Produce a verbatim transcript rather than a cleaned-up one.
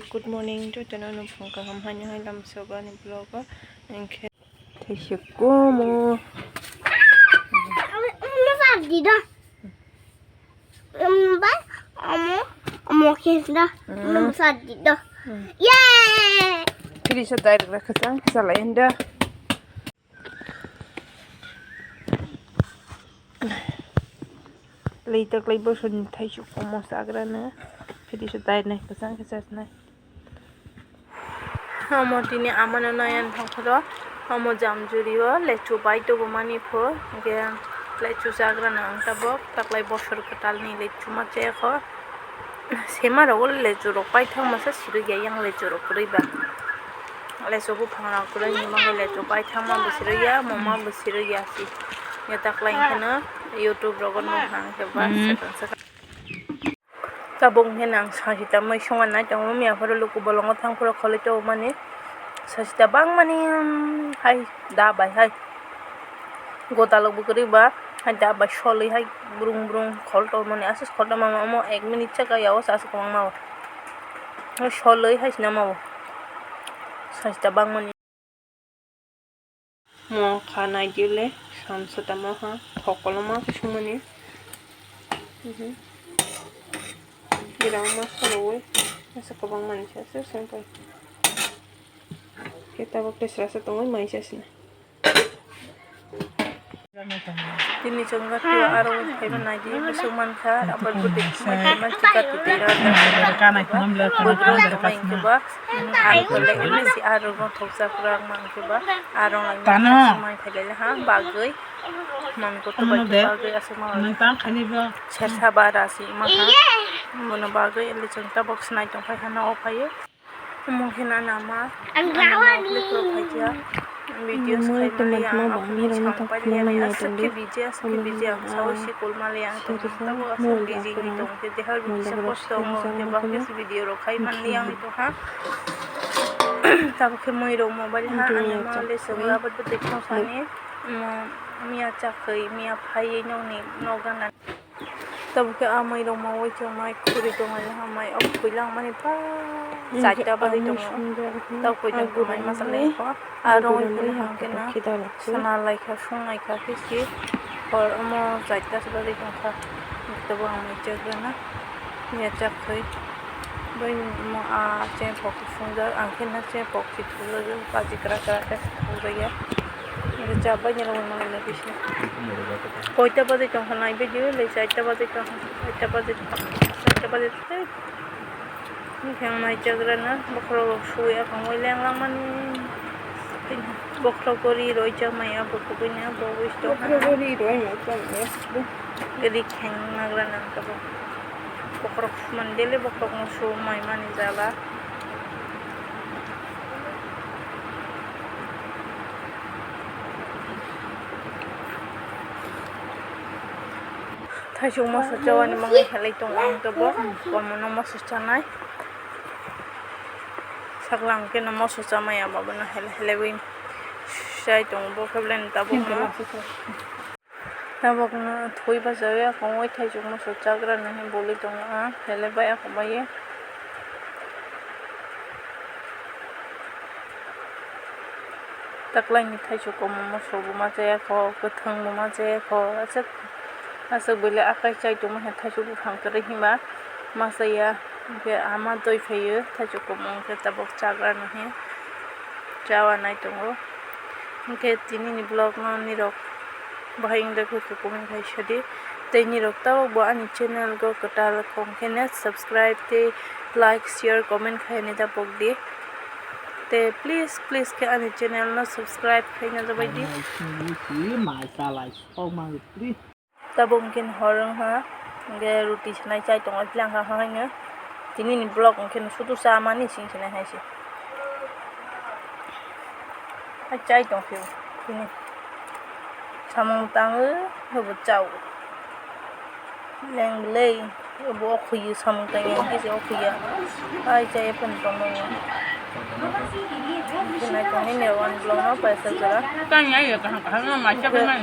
Good morning, jotono nukhung kaham haino hai lamsogo ani vlog o. Hinkhe thaisuk kumo. Di do. Bai, omo, omo khe do. Mm. Di do. Mm. Yay! Phiri sa dai rwkra khasang khe salai hwnda. Lei taklai bosoni thaisuk omo chagrano. Phiri sa dai nai khasang khe chasnai. Omo tini amano noyan thangkhoro, omo jamjuri o lechu bai tubumani pho, hinkhe lechu chagrano ang tabok, taklai bosor kwtalni lechu ma chayakho. Sema rogo lechu rok paithang masa sirigya yang lechu rok kwrwi ba. Lechu buphang rok kwrwi ni bagwi lechu paithang ma bo sirigya, moma bo sirigya si. Ya taklai hinkhe no YouTube rogo nukha hinkhe ba sakang sakang. Tabuk hinkhe ang sajita mui songna nai tongo, miya phoro luku bolongo thang phoro kholoi tongmani sajita bangmani, um, hai da bai hai gotalok bo kwrwi ba hai da bai soloi hai brung brung khol tongmani aswk khol tongmani omo ek minute saka yago aswk kwbangma o soloi hai sinamao sajita bangmani. Mo kha nai di le, samsa tamo ha, thok koloma khe sumani. Mhm. Gira ma solo we, asa kwbang mani sa se sengpai. Khe tabuk khe srasa tongwi mai sa sina. Tini chwng gati aro phaiba nai di, bwswk mankha, aboni bwtwi phai phai ma chwng gati twi rw. Bobrok tongma hinkhe ba, ang tole M S C aro no thokjak rang ma hinkhe ba, aro ang mai phai le ha bagwi, man kutu bagwi aswk ma sersa bara si ma ha, bono bagwi le chwng tabok se nai tong phai ha no o phaiwi. Omo khe na nama, ang ano rawa ni. Upload rok khaikha. Videos khai mani ang, ang sampaiya ni aswk khe busy, aswk khe busy ang sawi si kol mali ang tong tabo aswk busy ni tong khe jeha kisa kosto wngo khe bakhe video rok khai mani ang tong ha. Tabo khe mui rok mobile ha ani ma le songla bwtwi tong sani. Miya chakhwi miya phaiwi nokni nok gana. Tabuk khe ah mai rok ma ui khe mai khuri tongmani ha mai o khuilangmani pa chaita bagwi tongo. Tabuk khe tongmani masa lai kho ah rong ui phano hwnkhe na sana lai kha sung lai kha khe si hor omo chaita se bagwi tong kha. Tabuk ang mai chak rwna ya chak khai bai omo ah chempok. Phungjak ang khe na se pok si phungjak, kaji kwrak kwrak khe phungjak ya. Chabai ni rwmani mangwi nai khe se. Koita baje tong kha nai video le, chaita baje tong kha, chaita baje, chaita baje tei. Ni khe ang nai chagra na, bokhorok rok sui aphangwi leng langmani. Bokhorok bo ri roi cha maya, bo kubui ni bo bui tong kha. Bokhorok bo ri roi ma cha maya. Gari kheng nagra nang tabuk. Bokhorok sumani daily bokhorokno sumai mani jala. Thaisuk moso chawani mangwi helai tongo ang tabuk. Omono moso chanai. Saklang khe no moso chamaya babono helai helaiwi chai tongo bo khe belai no tabukno. Tabukno thwi bachai ya, kongwi thaisuk moso chagra nini boli tongo, ah, helai bai akhumai. Taklaini thaisuk komo moso bo ma chaya kho, kwthang bo ma chaya kho, aswk, aswk bwle akai chai tongma khe thaisuk buphang kwrwi hima ma chaya, hinkhe ama twi phaiyo thaisuk komo hinkhe tabuk chagra nini chawa nai tongo. Hinkhe tinini vlog no nirok bahai wngde khe comment khai sadi. Tei nirok tabuk bo ani channel go kwtal kong khe ne subscribe tei like, share, comment khai ne da pok di. Tei please, please khe ani channel no subscribe khai na jabai di. Mai chalai sok ma pri. Tabuk hwnkhe hor wngkha, hwnkhe roti sanai chai tongo, philang kha haino. Tini ni vlog hwnkhe sudu chamani sing sinai hai se. Hai chai tong phio, tini samung tango, hwbo chao. Leng belai, hwbo okhuyo samung tangya, hwnkhe se okhuya. Hai chai phano tongmani. Nai tongni ne one vlog no paisa jora. Tang ya, ya, kaham, kaham, no, ma, cha, ma,